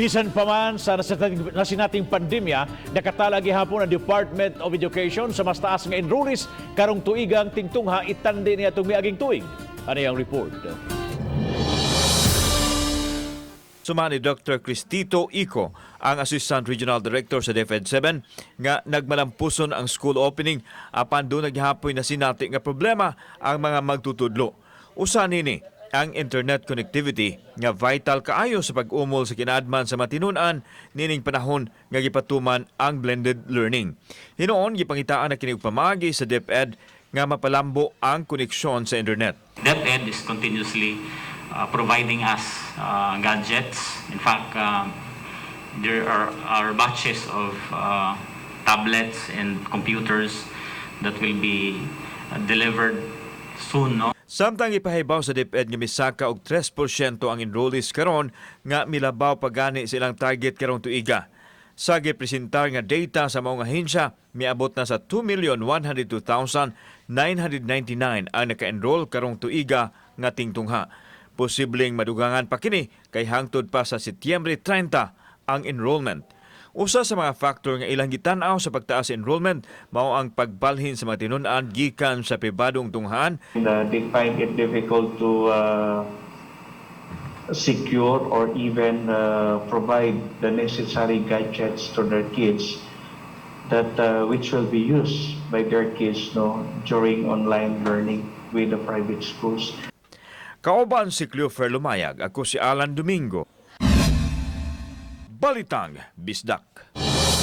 Bisan pa man sa nasinating pandemya, nakatala gihapon ang Department of Education sa mas taas nga enrollees karong tuigang tingtungha itandi niya itong miaging tuig. Ano ang report? Suma ni Dr. Cristito Ico, ang Assistant Regional Director sa DepEd 7, nga nagmalampuson ang school opening apan duna gihapoy nasinati nga problema ang mga magtutudlo. Usa nini ang internet connectivity nga vital kaayo sa pag-umol sa kinaadman sa matinunan nining panahon nga gipatuman ang blended learning. Hinuon gipangitaan na kini og pamaagi sa DepEd nga mapalambo ang koneksyon sa internet. DepEd is continuously providing us gadgets. In fact, there are batches of tablets and computers that will be delivered soon. No? Samtang ipahibaw sa DepEd nga misaka og 3% ang enrollees karon nga milabaw pa gani sa ilang target karong tuiga. Sa gipresentar nga data sa maong ahensya, miabot na sa 2,102,999 ang naka-enroll karong tuiga nga tingtungha. Posibleng madugangan pa kini kay hangtod pa sa Setyembre 30 ang enrollment. Usa sa mga factor nga ilang gitan-aw sa pagtaas sa enrollment mao ang pagbalhin sa mga tinun-an gikan sa pribadong tunghaan. And they find it difficult to secure or even provide the necessary gadgets to their kids that which will be used by their kids, no, during online learning with the private schools. Kauban si Cleofer Lumayag, ako si Alan Domingo. Balitang Bisdak.